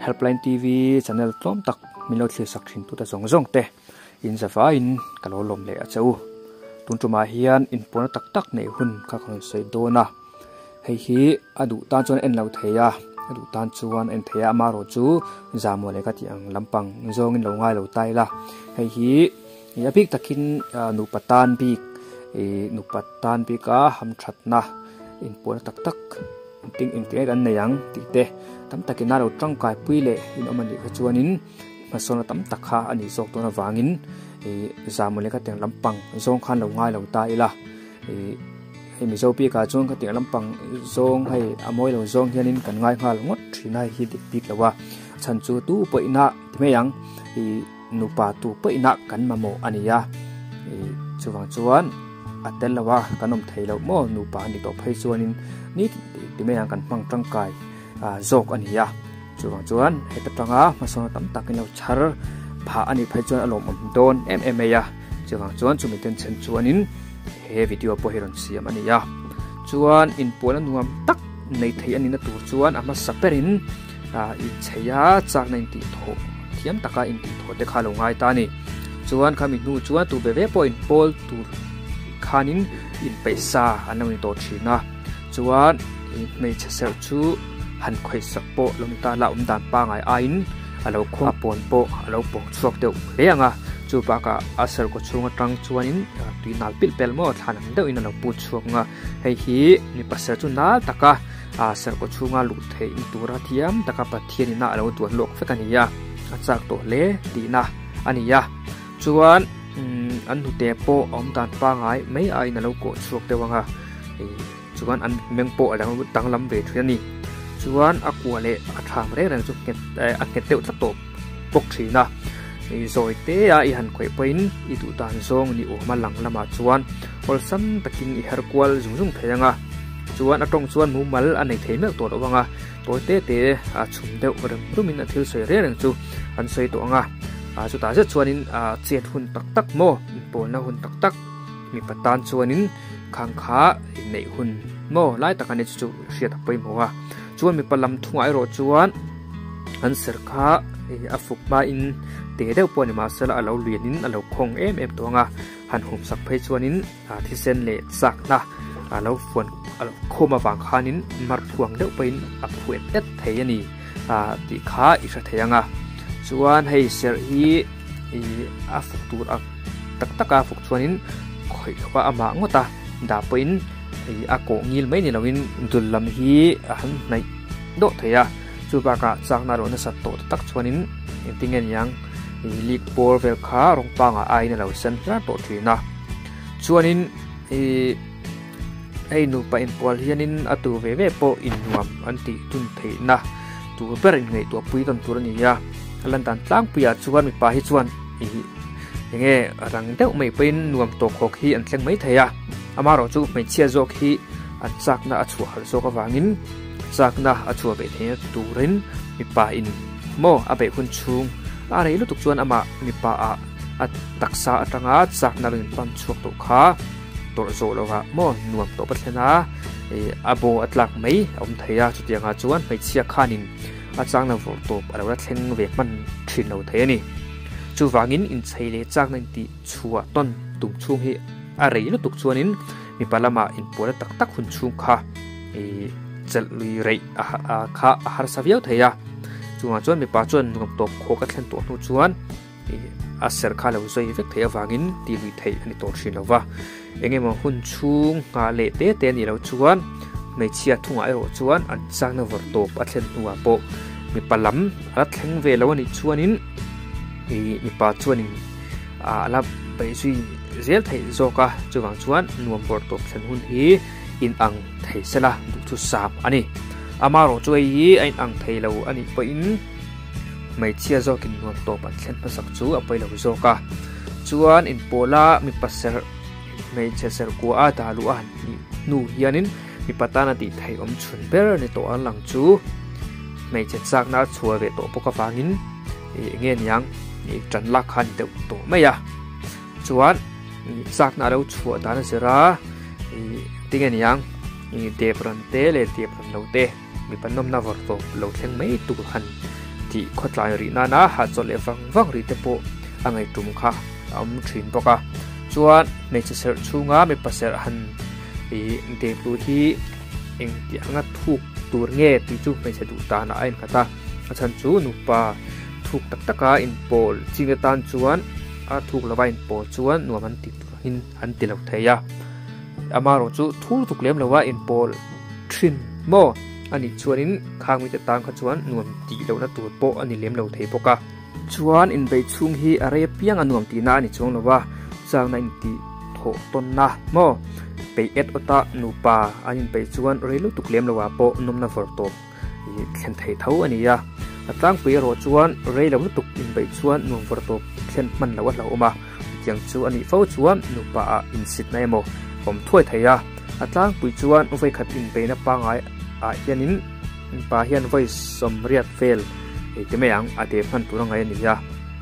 Helpline TV channel tlawm tak min lo thlir sak thin tute zawng zawng te in zavaiin ka lo lawm leh a che u. Tun tumah hian inpuanna tak tak neih hun kha ka rawn sawi dawn a, hei hi a duh tan chuan en lo thei a, a duh tan chuan en thei a, amaherawh chu zahmawh leh ka tih ang lampang zawngin lo ngai lo ta ila, hei hi a bik takin nupa tan bik ih nupa tan bika hamthatna inpuanna tak tak. Engtin engtin an nei ang tih te tam takin a lo tangkai pui leh in awm a nih kha chuanin hmasawnna tam tak kha a nih zawk dawn avangin ih zahmawh leh khatiang lampang zawng khan lo ngai lo ta ila ih hei mizo bikah chuan khatiang lampang zawng hei a mawi lo zawng hianin kan ngai nghal ngawt thin a hei hi dik bik lo a chhan chu tu pawhina ti mai ang ih nupa tu pawhina kan mamawh a ni a ih chuvang chuan. A tel lo a, kan awm thei loh maw nupa a ni tawh phei chuanin ni ti mai ang kan hmang tangkai zawk a ni a. Chuvang chuan heta tanga hmasawnna tam tak in lo chhar phah a nih phei chuan a lawmawm dawn em em mai a. Chuvang chuan chumi ten chhen chuanin he video pawh hi rawn siam a ni a. Chuan inpuahna nuam tak nei thei a nihna tur chuan a hmasa berin inchei a chakna intihthawh thiam taka intihthawh te kha a lo ngai ta a ni. Chuan khami hnu chuan tu ve ve pawh inpawl tur khanin inpeih sa an lo ni tawh thin a. Chuan hmeichhe serh chu han khawihsak pawh lo ni ta la awm dan pangai aiin a lo khaw a pawn pawh a lo pawng chhuak deuh hle ang a. Chu bakah a serh kaw chhung atang chuanin tui nal pilh pel maw thlan ang deuhin a lo put chhuak ang a. Hei hi mipa serh chu nal taka serh kaw chhunga luh theih na tura thiam taka Pathianin a lo duan lawk vek a ni a, a chak tawh hle tihna a ni a. Chuan an hnute pawh a awm dan pangai mai aiin a lo kawh chhuak deuh ang a, chuan an meng pawh a danglam ve thin a ni. Chuan a kua leh a tham reng reng chu nghet a nghet deuh tlat tawh bawk thin a. Zawi te a i han khawih pawhin i duh dan zawng ni awm a lang lamah chuan awlsam takin i her kual zung zung thei ang a. Chuan a tawng chuan mumal a nei thei meuh tawh lo ang a, tawi te te a chhum deuh rem rumin a thil sawi reng reng chu an sawi tawh ang a. Chutah zet chuanin chet hun tak tak maw, inpawlna hun tak tak mipa tan chuanin khang kha inneih hun maw lai tak a ni chu chu hriat a pawimawh a. Chuan mipa lam thungah erawh chuan an ser kha a fuk hmain te deuh pawh a ni mahse a lo lianin a lo khawng em em tawh ang a, han humsak phei chuanin thisen leh chakna a lo fuan a lo khawm avang khanin mar phuang deuh pawhin a phu et et thei a ni tih kha i hre thei ang a. Chuan hei serh hi ih a fuk tur a tak tak a fuk chuanin khawih hlawk a amah ngawt a dah pawhin ih a kawh ngil mai ni loin dul lam hi a han hnaih dawh thei a chu bakah chakna a lo nasat tawh tak chuanin engtin nge niang ih lik bawr vel kha rawng pangah aiin a lo sen hlar tawh thin a chuanin ih hei nupa inpual hianin a tu ve ve pawh innuam an tih tun theihna tur ber inngaihtuah pui tawn tur a ni a a lan dan tlangpuiah chuan mipa hi chuan ih enge rang deuh mai pawhin nuam tawk hawk hi an thleng mai thei a amaherawh chu hmeichhia zawk hi an chakna a chhuah harh zawk avangin chakna a chhuah ve theihna turin mipa in maw a beih hun chhung a rei lutuk chuan amah mipa ah a taksa atanga chakna lo inpam chhuak tawh kha tawrh zawh lovah maw nuam tawp a thlen a ih a baw a tlak mai a awm thei a chutiang ah chuan hmeichhia khanin a changna vawrh tawp a lo la thleng ve hman thin lo thei a ni. Chuvangin inchei leh chakna intih chhuah tawn tum chhung hi a rei lutuk chuanin mipa lamah inpuahna tak tak hun chhung kha ih chelh lui reih kha a harsa viau thei a. Chungah chuan mipa chuan nuam tawp khawk a thlen tawh hnu chuan ih a serh kha lo zai vek theih avangin ti lui theih a ni tawh thin lo va. Eng emaw hun chhung nghah leh te te a nih loh chuan hmeichhia thungah erawh chuan an chakna vawrh tawp a thlen hnuah pawh mipa lam a la thleng ve lo a nih chuanin ih mipa chuanin a la beih zui zel theih zawk a chuvang chuan nuam vawrh tawp thlen hun hi inang thei sela duh chu sam a ni. Amaherawh chu hei hi a inang thei lo a nih pawhin hmeichhia zawkin nuam tawp an thlen hmasak chu a pawi lo zawk a. Chuan inpawla mipa serh hmeichhe serh kua a dah luh a han nih hnu hianin mipa tana tih theih awm chhun ber ni tawh an lang chu hmeichhe chakna a chhuah ve tawh bawk avangin ih eng nge niang ih tan lak kha a ni deuh tawh mai a. Chuan ih chakna a lo chhuah dan a zir a ih tinge niang ih dep ran te leh dep ran lo te mipa nawmna vawrh tawp lo thleng mai tur han. Tih khawtlai rih nana hahchawlh leh vang vang rih te pawh a ngaihtum kha a awm thin bawk a. Chuan hmeichhe serh chhunga mipa serh han ih dep luh hi engti anga thuk tur nge tih chu hmeichhe duh danah a innghat a. A chhan chu nupa thuk tak taka inpawl ching atan chuan a thuk lova inpawl chuan nuam an ti turin an ti lo thei a. Amaherawh chu thur tuk lem lova inpawl thin maw? A nih chuanin khang mite tan kha chuan nuam tih lohna tur pawh a ni lem lo thei bawk a. Chuan inbeih chhung hi a rei apiang a nuam tihna a ni chuang lo a, chakna intih thawh tawnna maw? Peih et awta nupa an inpeih chuan rei lutuk lem loah pawh nawmna vawrh tawp thlen thei tho a ni a. A tlangpui erawh chuan rei lo lutuk inbeih chuan nuam vawrh tawp thlen hman loh a hlauhawm a. Chutiang chu a nih fo chuan nupa ah insitna emaw awm thuai thei a. A tlangpui chuan vawikhat inbeihna pangngai ah hianin mipa hian vawi sawmriat vel ei ti mai ang a deh hman tur a ngaih a ni a.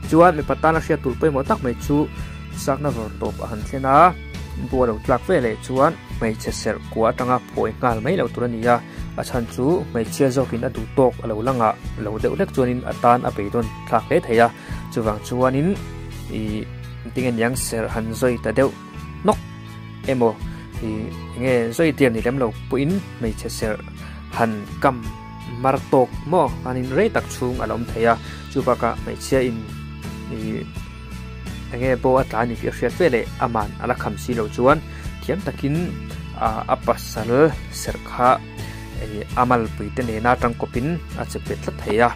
Chuan mipa tana hriat tur pawimawh tak mai chu chakna vawr tawp a han thlen a, bu a lo tlak ve leh chuan hmeichhe serh kua atanga phawi nghal mai loh tur a ni a. A chhan chu hmeichhia zawkin a duh tawk a lo langah lo deuh hlek chuanin a tan a beidawn thlak hle thei a. Chuvang chuanin ih tinge niang serh han zawi ta deuh hnawk emaw ih enge zawi diam ni lem lo pawhin hmeichhe serh han kam mar tawk maw khanin rei tak chhung a la awm thei a chu bakah hmeichhia in ih enge pawh a tla a ni tih a hriat ve leh aman a la kham si loh chuan thiam takin ah a pasal serh kha ih a malpui te nena tangkawpin a che bet tlat thei a.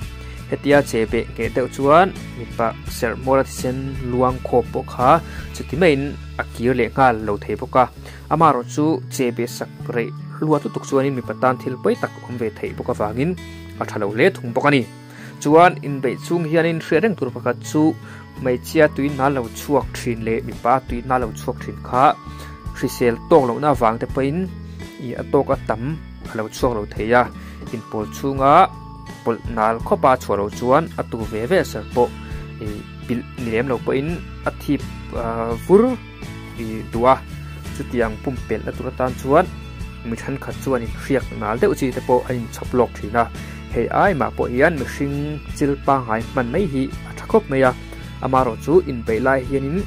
Hetia che beh ngheh deuh chuan mipa serh hmawr a thisen luang khawp pawh kha chuti maiin a kir leh nghal lo thei bawk a. Amaherawh chu che beh sak reh hluat lutuk chuanin mipa tan thil pawi tak awm ve theih bawk avangin a tha lo hle thung bawk a ni. Chuan inbeih chung hianin hriat reng tur pakhat chu hmeichhia tui hna lo chhuak thin leh mipa tui hna lo chhuak thin kha hrisel tawk lohna avang te pawhin ih a tawk a tam a lo chhuak lo thei a. Inpawl chhunga pawlh nal khawp a chhuah loh chuan a tu ve ve ser pawh ih pilh ni lem lo pawhin a thip vur ih duh a chutiang pumpelhna tur atan chuan mi thenkhat chuanin hriak nal deuh chi te pawh a inchhawp lawk thin a hei ai mah pawh hian mihring chil pangngai hman mai hi a tha khawp mai a amaherawh chu inbeih lai hianin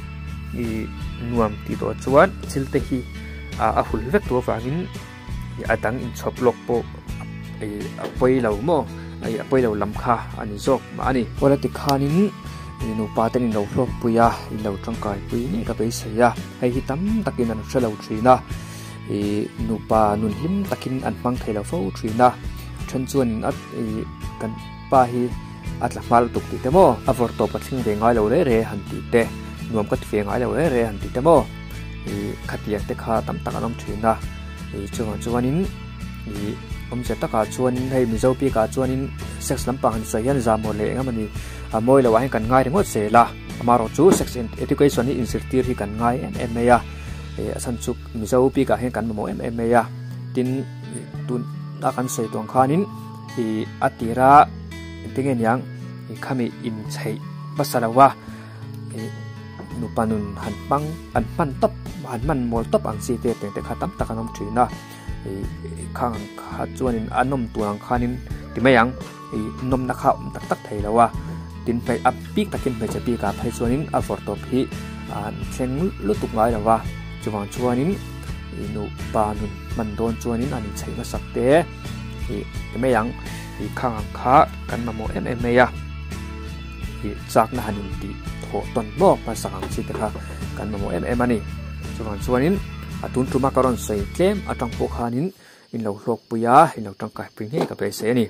ih nuam tih tawh chuan chil te hi a hul vek tur avangin. A dang inchhawp lawk pawh a pawi lo maw a pawi lo lam kha a ni zawk mah a ni. Awle tikhanin nupa ten in lo hlawk pui a in lo tangkai pui ngei ka beisei a hei hi tam takin an hre lo thin a ih nupa nun hlim takin an hmang thei lo fo thin a then chuanin a ih kan pa hi a tla hma lutuk tih te maw a vawrh tawp a thleng ve ngai lo re re han tih te nuam ka ti ve ngai lo re re han tih te maw. Ih khatiang te kha tam tak an awm thin a ih chuvang chuanin ih awmzia takah chuanin hei mizo bikah chuanin sex lampang han sawi hian zahmawh leh eng emawni a mawi loh ah hian kan ngai ringawt zel a amaherawh chu sex education hi inzirtir hi kan ngai em em mai a ih a chhan chu mizo bikah hian kan mamawh em em mai a tin tun a kan sawi tawh ang khanin ih a tira engtinge niang ih khami inchheih hmasa lo a. Ih nupa nun han hmang an hman tawp an hman mawl tawp ang chi te teng te kha tam tak an awm thin a ih khang ang kha chuanin a nawm tur ang khanin ti mai ang ih nawmna kha a awm tak tak thei lo a tin hmei a bik takin hmeichhe bikah phei chuanin a vawrh tawp hi an thleng lutuk ngai lo va chuvang chuanin ih nupa nun hman dawn chuanin an inchheih hmasak te ih ti mai ang ih khang ang kha kan mamawh em em mai a. Ih chakna han intih thawh tawn hlawk hmasak ang chi te kha kan mamawh em em a ni. Chuvang chuanin a tun tuma ka rawn sawi tlem atang pawh khanin in lo hlawkpui a, in lo tangkaipui ngei ka beisei a ni.